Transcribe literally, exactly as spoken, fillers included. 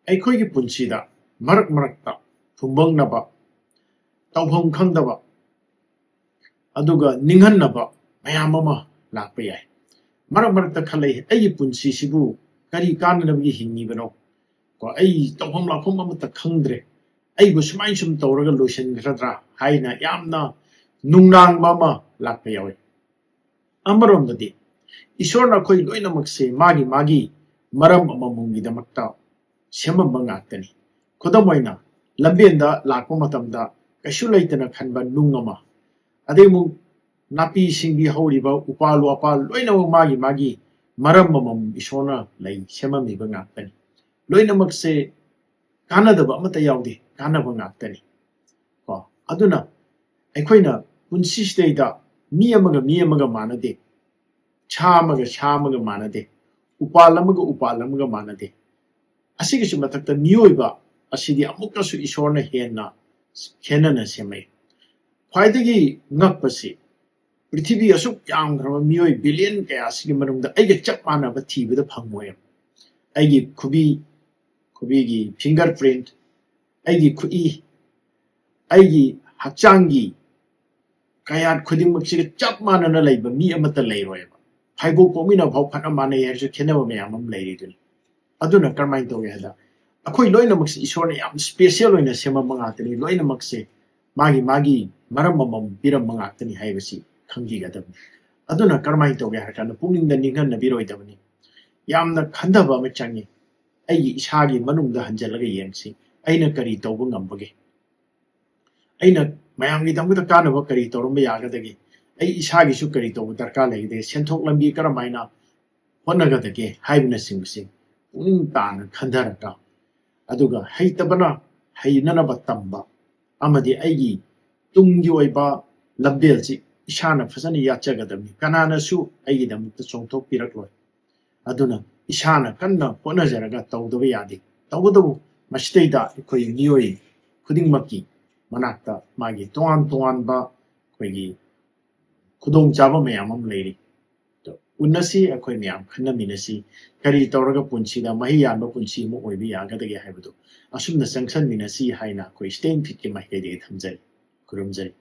ꯑꯩꯈꯣꯏꯒꯤ ꯄꯨꯟꯁꯤꯗ ꯃꯔꯛ ꯃꯔꯛꯇ ꯊꯨꯝꯕꯪꯅꯕ, ꯇꯧꯐꯝ ꯈꯪꯗꯕ, ꯑꯗꯨꯒ ꯅꯤꯡꯍꯟꯅꯕ ꯃꯌꯥꯝ ꯑꯃ ꯂꯥꯛꯄ ꯌꯥꯏ꯫ ꯃꯔꯛ ꯃꯔꯛꯇ ꯈꯜꯂꯛꯏ, "ꯑꯩꯒꯤ ꯄꯨꯟꯁꯤꯁꯤꯕꯨ ꯀꯔꯤ ꯀꯥꯟꯅꯅꯕꯒꯤ ꯍꯤꯡꯉꯤꯕꯅꯣ? ꯀꯣ, ꯑꯩ ꯇꯧꯐꯝ ꯂꯥꯛꯐꯝ ꯑꯃꯠꯇ ꯈꯪꯗ꯭ꯔꯦ꯫ ꯑꯩꯕꯨ ꯁꯨꯃꯥꯏꯅ ꯁꯨꯝ ꯇꯧꯔꯒ ꯂꯣꯏꯁꯤꯟꯒꯗ꯭ꯔꯥ?" ꯍꯥꯏꯅ ꯌꯥꯝꯅ ꯅꯨꯡꯅꯥꯡꯕ ꯑꯃ ꯂꯥꯛꯄ ꯌꯥꯎꯏ꯫ ꯑꯃꯔꯣꯝꯗꯗꯤ ꯏꯁꯣꯔꯅ ꯑꯩꯈꯣꯏ ꯂꯣꯏꯅꯃꯛꯁꯦ ꯃꯥꯒꯤ ꯃꯥꯒꯤ ꯃꯔꯝ ꯑꯃꯃꯝꯒꯤꯗꯃꯛꯇ ꯁꯦꯝꯃꯝꯕ ꯉꯥꯛꯇꯅꯤ꯫ ꯈꯨꯗꯝ ꯑꯣꯏꯅ, ꯂꯝꯕꯦꯟꯗ ꯂꯥꯛꯄ ꯃꯇꯝꯗ ꯀꯩꯁꯨ ꯂꯩꯇꯅ ꯈꯟꯕ ꯅꯨꯡ ꯑꯃ, ꯑꯗꯩ ꯑꯃꯨꯛ ꯅꯥꯄꯤ ꯁꯤꯡꯕꯤ ꯍꯧꯔꯤꯕ, ꯎꯄꯥꯜ ꯋꯥꯄꯥꯜ ꯂꯣꯏꯅꯃꯛ ꯃꯥꯒꯤ ꯃꯥꯒꯤ ꯃꯔꯝ ꯑꯃꯃꯝ ꯏꯁꯣꯔꯅ ꯂꯩ ꯁꯦꯝꯃꯝꯃꯤꯕ ꯉꯥꯛꯇꯅꯤ꯫ ꯂꯣꯏꯅꯃꯛꯁꯦ ꯀꯥꯟꯅꯗꯕ ꯑꯃꯠꯇ ꯌꯥꯎꯗꯦ, ꯀꯥꯟꯅꯕ ꯉꯥꯛꯇꯅꯤ꯫ ꯀꯣ, ꯑꯗꯨꯅ ꯑꯩꯈꯣꯏꯅ ꯄꯨꯟꯁꯤꯁꯤꯗꯩꯗ ꯃꯤ ꯑꯃꯒ ꯃꯤ ꯑꯃꯒ ꯃꯥꯟꯅꯗꯦ, ꯁꯥ ꯑꯃꯒ ꯁꯥ ꯑꯃꯒ ꯃꯥꯟꯅꯗꯦ, ꯎꯄꯥꯜ ꯑꯃꯒ ꯎꯄꯥꯜ ꯑꯃꯒ ꯃꯥꯟꯅꯗꯦ꯫ ꯑꯁꯤꯒꯤꯁꯨ ꯃꯊꯛꯇ ꯃꯤꯑꯣꯏꯕ ꯑꯁꯤꯗꯤ ꯑꯃꯨꯛꯀꯁꯨ ꯏꯁꯣꯔꯅ ꯍꯦꯟꯅ ꯈꯦꯠꯅꯅ ꯁꯦꯝꯃꯛꯏ꯫ ꯈ꯭ꯋꯥꯏꯗꯒꯤ ꯉꯛꯄꯁꯤ, ꯄ꯭ꯔꯤꯊꯤꯕꯤ ꯑꯁꯨꯛ ꯌꯥꯝꯈ꯭ꯔꯕ ꯃꯤꯑꯣꯏ ꯕꯤꯂꯤꯌꯟ ꯀꯌꯥꯁꯤꯒꯤ ꯃꯅꯨꯡꯗ ꯑꯩꯒ ꯆꯞ ꯃꯥꯟꯅꯕ ꯊꯤꯕꯗ ꯐꯪꯉꯣꯏ꯫ ꯑꯩꯒꯤ ꯈꯨꯕꯤ, ꯈꯨꯕꯤꯒꯤ ꯐꯤꯡꯒꯔ ꯄ꯭ꯔꯤꯟꯠ, ꯑꯩꯒꯤ ꯈꯨꯠꯏ, ꯑꯩꯒꯤ ꯍꯛꯆꯥꯡꯒꯤ ꯀꯌꯥꯠ ꯈꯨꯗꯤꯡꯃꯛꯁꯤꯒ ꯆꯞ ꯃꯥꯟꯅꯅ ꯂꯩꯕ ꯃꯤ ꯑꯃꯠꯇ ꯂꯩꯔꯣꯏꯕ꯫ ꯐꯥꯏꯕꯣꯛ ꯄꯣꯛꯃꯤꯟꯅꯕ ꯐꯥꯎ ꯐꯅ ꯃꯥꯟꯅꯩ ꯍꯥꯏꯔꯁꯨ ꯈꯦꯠꯅꯕ ꯃꯌꯥꯝ ꯑꯃ ꯂꯩꯔꯤꯗꯨꯅꯤ꯫ ꯑꯗꯨꯅ ꯀꯔꯝꯍꯥꯏꯅ ꯇꯧꯒꯦ ꯍꯥꯏꯗ, ꯑꯩꯈꯣꯏ ꯂꯣꯏꯅꯃꯛꯁꯦ ꯏꯁꯣꯔꯅ ꯌꯥꯝ ꯁ꯭ꯄꯦꯁꯤꯌꯦꯜ ꯑꯣꯏꯅ ꯁꯦꯝꯃꯝꯕ ꯉꯥꯛꯇꯅꯤ, ꯂꯣꯏꯅꯃꯛꯁꯦ ꯃꯥꯒꯤ ꯃꯥꯒꯤ ꯃꯔꯝ ꯑꯃꯃꯝ ꯄꯤꯔꯝꯕ ꯉꯥꯛꯇꯅꯤ ꯍꯥꯏꯕꯁꯤ ꯈꯪꯕꯤꯒꯗꯕꯅꯤ꯫ ꯑꯗꯨꯅ ꯀꯔꯝꯍꯥꯏꯅ ꯇꯧꯒꯦ ꯍꯥꯏꯔ ꯀꯥꯟꯗ, ꯄꯨꯛꯅꯤꯡꯗ ꯅꯤꯡꯍꯟꯅꯕꯤꯔꯣꯏꯗꯕꯅꯤ꯫ ꯌꯥꯝꯅ ꯈꯟꯊꯕ ꯑꯃ ꯆꯪꯉꯤ꯫ ꯑꯩꯒꯤ ꯏꯁꯥꯒꯤ ꯃꯅꯨꯡꯗ ꯍꯟꯖꯤꯜꯂꯒ ꯌꯦꯡꯁꯤ, ꯑꯩꯅ ꯀꯔꯤ ꯇꯧꯕ ꯉꯝꯕꯒꯦ? ꯑꯩꯅ ꯃꯌꯥꯝꯒꯤꯗꯃꯛꯇ ꯀꯥꯟꯅꯕ ꯀꯔꯤ ꯇꯧꯔꯝꯕ ꯌꯥꯒꯗꯒꯦ? ꯑꯩ ꯏꯁꯥꯒꯤꯁꯨ ꯀꯔꯤ ꯇꯧꯕ ꯗꯔꯀꯥꯔ ꯂꯩꯒꯗꯒꯦ? ꯁꯦꯟꯊꯣꯛ ꯂꯝꯕꯤ ꯀꯔꯝꯍꯥꯏꯅ ꯍꯣꯠꯅꯒꯗꯒꯦ ꯍꯥꯏꯕꯅꯆꯤꯡꯕꯁꯤ ꯄꯨꯛꯅꯤꯡ ꯇꯥꯅ ꯈꯟꯊꯔꯒ, ꯑꯗꯨꯒ ꯍꯩꯇꯕꯅ ꯍꯩꯅꯅꯕ ꯇꯝꯕ, ꯑꯃꯗꯤ ꯑꯩꯒꯤ ꯇꯨꯡꯒꯤ ꯑꯣꯏꯕ ꯂꯝꯕꯦꯜꯁꯤ ꯏꯁꯥꯅ ꯐꯖꯅ ꯌꯥꯠꯆꯒꯗꯕꯅꯤ꯫ ꯀꯅꯥꯅꯁꯨ ꯑꯩꯒꯤꯗꯃꯛꯇ ꯆꯣꯡꯊꯣꯛꯄꯤꯔꯛꯂꯣꯏ꯫ ꯑꯗꯨꯅ ꯏꯁꯥꯅ ꯀꯟꯅ ꯍꯣꯠꯅꯖꯔꯒ ꯇꯧꯗꯕ ꯌꯥꯗꯦ꯫ ꯇꯧꯕꯇꯕꯨ ꯃꯁꯤꯗꯩꯗ ꯑꯩꯈꯣꯏ ꯃꯤꯑꯣꯏ ꯈꯨꯗꯤꯡꯃꯛꯀꯤ ꯃꯅꯥꯛꯇ ꯃꯥꯒꯤ ꯇꯣꯉꯥꯟ ꯇꯣꯉꯥꯟꯕ ꯑꯩꯈꯣꯏꯒꯤ ꯈꯨꯗꯣꯡꯆꯥꯕ ꯃꯌꯥꯝ ꯑꯃ ꯂꯩꯔꯤ꯫ ꯑꯗꯣ ꯎꯟꯅꯁꯤ, ꯑꯩꯈꯣꯏ ꯃꯌꯥꯝ ꯈꯟꯅꯃꯤꯟꯅꯁꯤ꯫ ꯀꯔꯤ ꯇꯧꯔꯒ ꯄꯨꯟꯁꯤꯗ ꯃꯍꯩ ꯌꯥꯟꯕ ꯄꯨꯟꯁꯤ ꯑꯃ ꯑꯣꯏꯕ ꯌꯥꯒꯗꯒꯦ ꯍꯥꯏꯕꯗꯨ ꯑꯁꯨꯝꯅ ꯆꯪꯁꯟꯃꯤꯟꯅꯁꯤ ꯍꯥꯏꯅ ꯑꯩꯈꯣꯏ ꯏꯁꯇꯦꯟ ꯐꯤꯠꯀꯤ ꯃꯥꯏꯀꯩꯗꯒꯤ ꯊꯝꯖꯔꯤ꯫ ꯈꯨꯔꯨꯝꯖꯔꯤ꯫